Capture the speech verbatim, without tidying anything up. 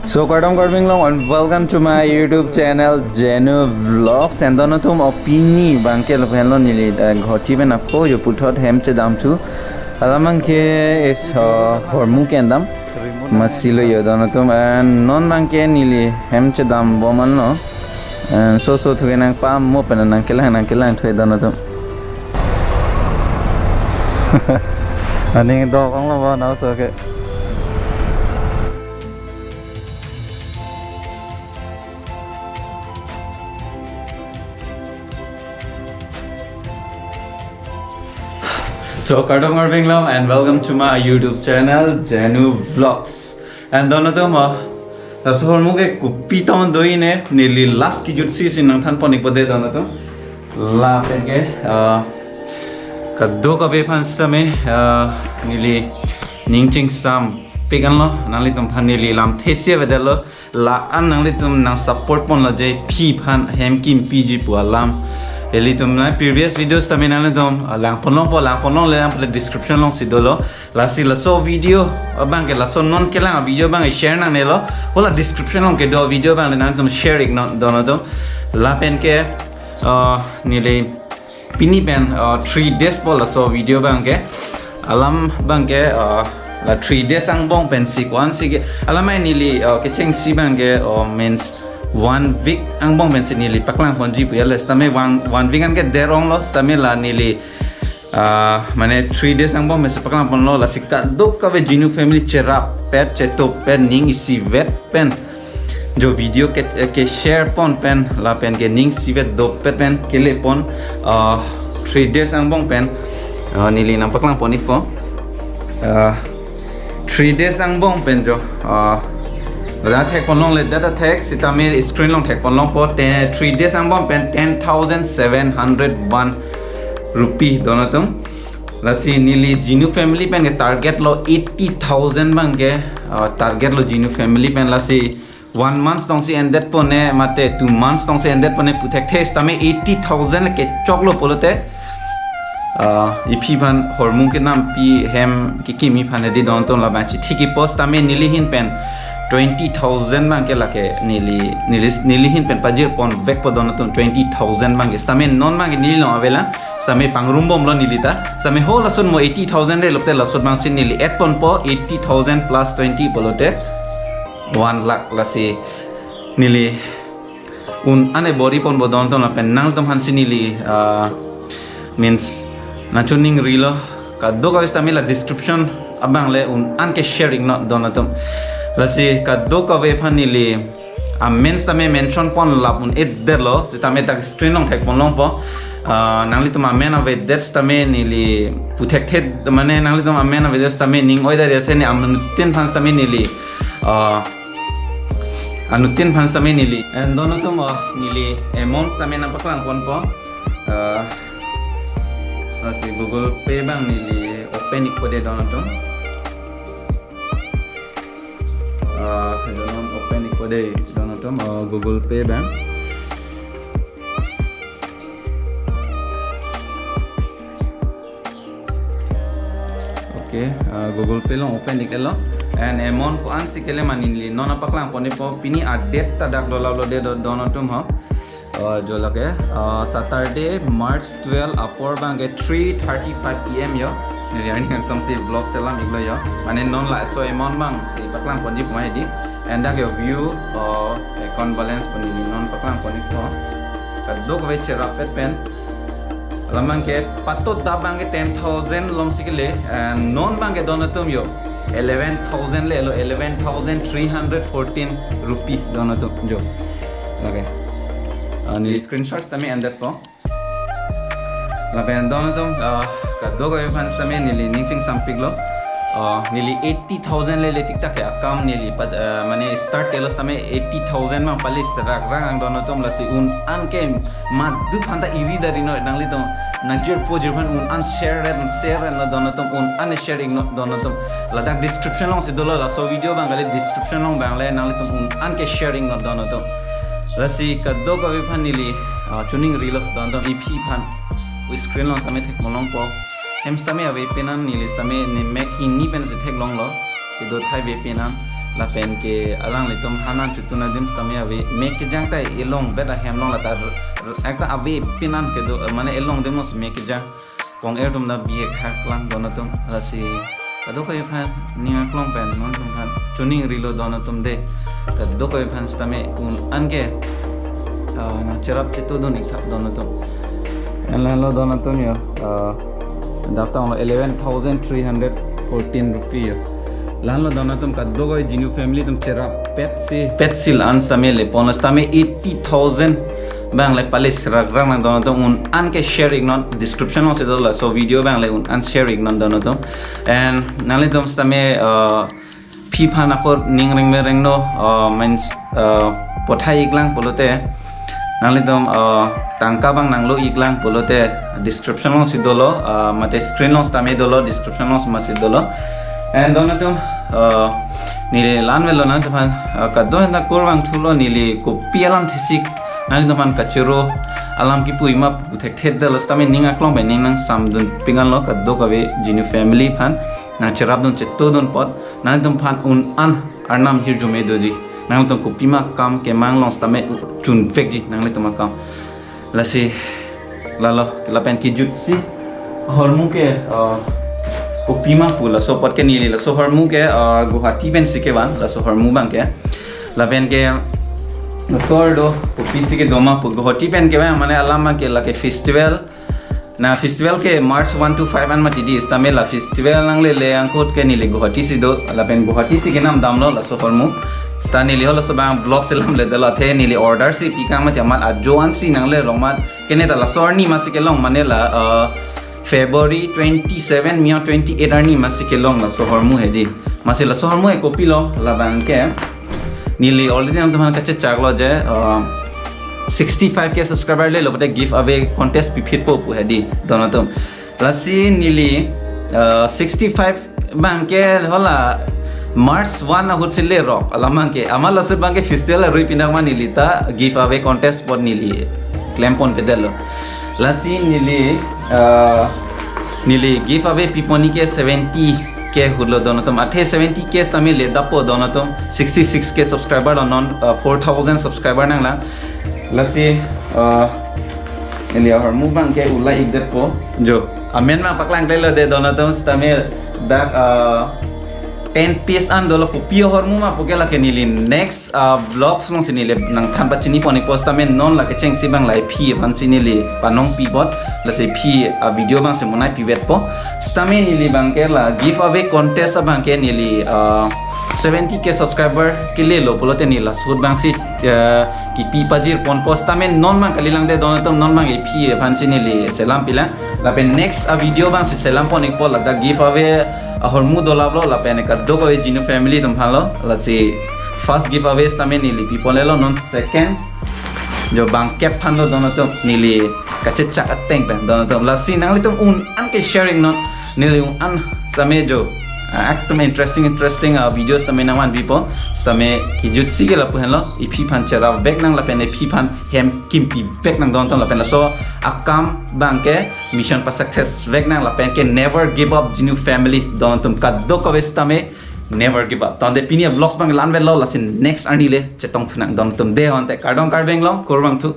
So, kardom kardom inglong and welcome to my YouTube channel, Jenu Vlogs. And dono atum, o pini abangke lapen lo neli, eh, ghoti pen ako yo puthot hem chedam thu. Alam abangke is, uh, hormu kendam. Masi lo yo dono atum, and non abangke neli hem chedam bom anlo. And so so thu ke nangpamo pen nangkelang nangkelang thu dono atum. Aning do kong lo ba na so ke. So, kardom kardom inglong and welcome to my YouTube channel, Jenu Vlogs. And dono atum, uh, laso hormu ke kopi tong do-i ne, neli last kejut si si nangthan pon-ikpo de dono atum. Lapen ke, uh, kadokave aphan sitame, uh, neli ning chingsampik anlo, nanglitum aphan neli lamthe si avedetlo. La-an nanglitum nang support ponlo je phi aphan hem kimpiji pu alam. Ilitum na previous videos tame nanglitum, ah, lang pon longpo, lang pon longle, lang pon description alongsi dolo. Lasi laso video abangke, laso non kelang video abangke share nangnelo. Hala description along kedo video abang nanglitum share-ik non dono atum. Lapen ke, ah, neli pini pen, uh, three days po laso video abangke. Alam abangke, uh, la three days angbong pensi ko-ansi ke. Alamai neli, uh, kechengsi abangke, uh, means one week angbong pensi neli paklang ponji pu ya le. Sitame one, one week anke der-onglo, sitame la neli, uh, mane three days angbong pensi paklang ponlo, lasi kadokave Jinu family cherap pet, chetop pet, ning isivet pen jo video ke, ke share pon pen lapen ke ning isivet dopet pen kele pon, ah, three days angbong pen, ah, neli nangpaklang pon-ikpo. Ah, three days angbong pen jo, ah, la thek pon longle, data thek sitame screen along thek pon longpo, te three days angbong pen ten thousand seven hundred one rupee dono atum. Lasi neli Jinu family pen ke target lo eighty thousand abangke, uh, target lo Jinu family pen, lasi one month tongsi endetpo ne mate two months tongsi endetpo ne pu thekthe, sitame eighty thousand le kechoklo pulote, uh, iphi aphan hormu kenampi hem kekimi aphan hedi dono atum labang chithi kipo, sitame neli ahin pen twenty thousand abangke lake neli, neli, neli ahin pen pajir ponvekpo dono atum, twenty thousand abangke. Sitame non abangke neli along avelang. Sitame pangrum bomlo neli ta. Sitame ho lason mo eighty thousand re lote lason abangsi neli add ponpo, eighty thousand plus twenty pulote one lakh, lasi neli un-an e bor-i ponpo dono atum lapen nanglitum aphansi neli, ah, means nangchiningrilo, kadokave sitame la description abang le un-an ke share-ik non dono atum. Lasi kadokave aphan neli amen sitame mention pon lap un-edetlo, sitame dak screen along thek pon longpo. Ah, nanglitum amen avedet sitame neli pu thekthe, mane nanglitum amen avedet sitame ning oi-dari ase, ne anuttin aphan sitame neli, ah, anuttin aphan sitame neli. And dono atum, ah, neli amount sitame nangpaklang ponpo. Ah, lasi Google Pay abang neli open-ikpo de dono atum. Ah, dono open-ikpo de dono atum, ah, Google Pay abang. Okay, ah, Google Pay along open-iklo. And amount ko-ansi kele ma neli non nangpaklang pon-ikpo, pini a-date ta dak dolaplo de do-, dono atum ho. Ah, jo lake, ah, Saturday, March twelve apor abangke three thirty-five P M yo. Neli arni kangsam si vlog selam-iklo yo. Mane non laso amount abangsi paklang ponji pu ma hedi. And dak yo view, ah, account balance pu neli non paklang pon-ikpo. Kadokave cherap pet pen. Alam abangke patut ta abangke ten thousand alongsi kele. And non abangke dono atum yo eleven thousand le lo, eleven thousand three hundred fourteen rupee dono atum jo. Okay. Ah, neli screenshot sitame endetpo. Lapen dono atum, ah, kadokave aphan sitame neli ning chingsampiklo. Ah, neli eighty thousand le le tik tak ke akam neli pat, ah, mane start-etlo sitame eighty thousand abang pali serak rang ang dono atum, lasi un-an ke madu aphanta iri dari non nanglitum. Nangjirpo jir aphan un-an share-et, share-et non dono atum, un-an share-ik non dono atum. Ladak description alongsi dolo, laso video abang kali description along abang le nanglitum un-an ke share-ik non dono atum. Lasi kadokave aphan neli, ah, chiningrilo dono atum, iphi aphan. Pu screen along sitame thek pon longpo. Hem sitame ave penan, neli sitame ne mek hini pensi theklonglo. Kedo thai ave penan. Lapen ke alanglitum hanan chotun adim sitame ave, mek kejang ta elong vet ahem along lata r-, r-, ekta ave pinan kedo, mane elong adim alongsi mek kejang. Kong-er atum ta bihek hak lang don atum, lasi kadokave aphan ning aklong pen non atum aphan choningrilo don atum de. Kadokave aphan sitame un-an ke, ah, nangcherap chetudun ik tha don atum. Lahenlo don atum yo, ah, dap tanglo eleven thousand three hundred fourteen rupee yo. Lahenlo don atum kadokave Jinu family atum cherap petsi, petsi la-an sitame lepon, sitame eighty thousand abang le pale serak rang nang don atum, un-an ke share ik non, description alongsi dolo laso video abang le un-an share ik non don atum. And nanglitum sitame, uh, aphi aphan ako ning reng mereng no, uh, means, uh, pothai ik lang pulote, nanglitum, uh, tangka abang nanglo ik lang pulote description alongsi dolo, uh, mate screen along sitame dolo, description along masi dolo. And don atum, uh, neli la-an avelo nangtumphan, uh, kado-an ta kurvangthulo, neli kopi alam thesik nangtumphan kachoro alam kipu ima pu thekthe detlo, sitame ning aklong pen ning nangsamdun pik anlo kadokave Jinu family aphan nangcherapdun chetudun apot. Nangtumphan un-an arnam hirjume doji. Nangtum kopima kam kemang along sitame chunvekji nanglitum akam. Lasi lalo lapen kejutsi ahormu ke, ah, kopima pu laso apot ke neli laso ahormu ke, ah, Guwahati pensi kevan laso ahormu abang ke. Lapen ke laso do kopisi kedo ma pu, Guwahati pen kevan mane alam abang ke lake festival. Na festival ke March one to five an mati di, sitame la festival nanglele angkut ke neli Guwahati si do, lapen Guwahati si kenam damlo laso ahormu. Sita neli halaso abang vlog selamle detlo, athe neli order si pikang mati amat ajo ansi nangle rong mat. Kene ta laso arni masi kelong mane la, uh, February twenty-seven mia twenty-eight arni masi kelong laso ahormu hedi. Masi laso ahormu e kopilo labang ke, neli already nangtumphan kachechaklo je, uh, sixty-five K subscriber lelo pute giveaway contest piphitpo pu hedi don atum. Lasi neli, uh, sixty-five abang ke hala March one ahut si lerok alam abang ke, amat laso abang ke festival arui pinang ma neli ta giveaway contest apot neli klemponpe detlo. Lasi neli, uh, neli giveaway pipon ik ke seventy K ahutlo don atum. Athe seventy K sitame le dapo don atum. Sixty-six K subscriber lo non, uh, four thousand subscriber nanglang. Lasi, uh, neli ahormu abang ke ulai ik detpo. Jo. Amen ma paklang detlo de don atum, sitame dak, uh, ten piece an dolo, kopi ahormu ma pu ke lake neli next, uh, vlogs alongsi neli nangthan pachini pon ikpo, sitame non lake chengsi abang la aphi aphansi neli panong pi apot, lasi aphi, uh, video abangsi monai pivetpo. Sitame neli abang ke la giveaway contest abang ke neli, uh, seventy K subscriber kelelo pulote neli laso ahut abangsi, uh, kipi pajir ponpo, sitame non abang kalilang de don atum, non abang aphi aphansi neli selam pilang. Lapen next a video abangsi selam pon ikpo, ladak giveaway ahormu dolaplo, lapen kadokave Jinu family atum aphanlo. Lasi first giveaway sitame neli piponlelo, non second jo bangkep aphanlo don atum, neli kachechak ateng pen don atum. Lasi nanglitum un-an ke share ik non, neli un-an sitame jo, ah, ekdom interesting interesting, ah, videos sitame nangvanpipo. Sitame kejutsi ke lapu henlo, aphi aphan cherapvek nang lapen aphi aphan hem kimpivek nang don atum, lapen laso akam abang ke mission pa success vek nang, lapen ke never give up Jinu family don atum, kadokave sitame never give up. Tangte pini a vlogs abang la-an avelo, lasi next arni le chetongthu nang don atum de. Ante kardom Karbi Anglong, kurvangthu.